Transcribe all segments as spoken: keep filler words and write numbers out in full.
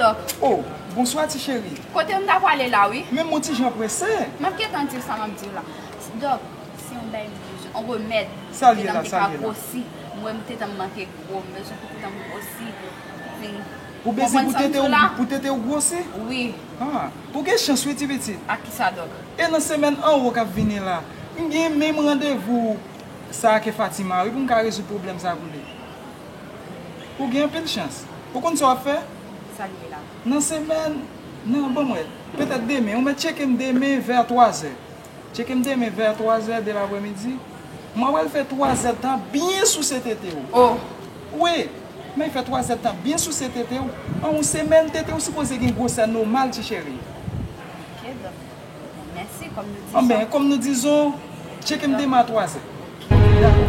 Dòk. Oh, bonswa ti cheri. Kote m ta pwale la wi. Men m on ti jan prese. M ap gentan di w sa m ap di w la. Dòk, se yon bay m bezwen, yon remèd. Sa l ye la, sa l ye la? Gwosi. Mwen m te tann manke gwo, m bezwen pou koutan m gwosi. Ou bezwen pou tete w, pou tete w gwosi? Wi. Ah, ou gen chans wi ti pitit. Ak kisa dòk? E nan semèn anwo k ap vini la, m gen menm randevou sa a ke Fatima wi pou m ka rezoud pwoblèm sa a pou li. Ou gen anpil chans. Ou konn sa w ap fè? Sa l ye la? Nan semèn, nan, ban m wè, petèt demen, ou mèt tcheke m demen vè twazè. Tcheke m demen vè twazè de lapremidi. Mwen pral fè twazè tan byen souse tete w. Oh. Wi, men fè twazè tan byen souse tete w. An yon semèn, tete w sipoze gen gwosè nòmal, ti cheri. Ok, dòk. Mèsi, kòm nou dizon. Anben, kòm nou dizon, tcheke m demen a twazè. Dakò.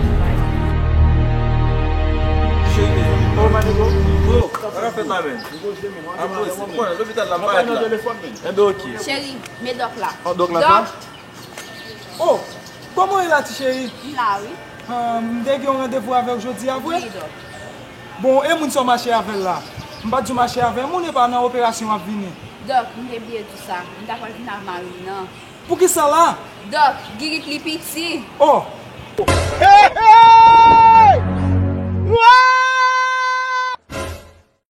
Cheri, kòman nou ye? Bro, sa k ap fèt la menm? Apre, si m konnen lopital la m pa ret la. Enben, ok. Cheri, men dòk la. Oh, dòk la sa? Dòk. Oh, kòman w ye la, ti cheri? M la, wi. Ah, m te gen yon randevou avè w jodi a vre? Wi, dòk. Bon, e moun sa w mache avè l la? M pa t di w mache avè moun, e pa nan operasyon w ap vini? Dòk, m te bliye di w sa. M ta pral vin ak mari m nan. Poukisa la? Dòk, girit li piti. Oh! Hey, hey!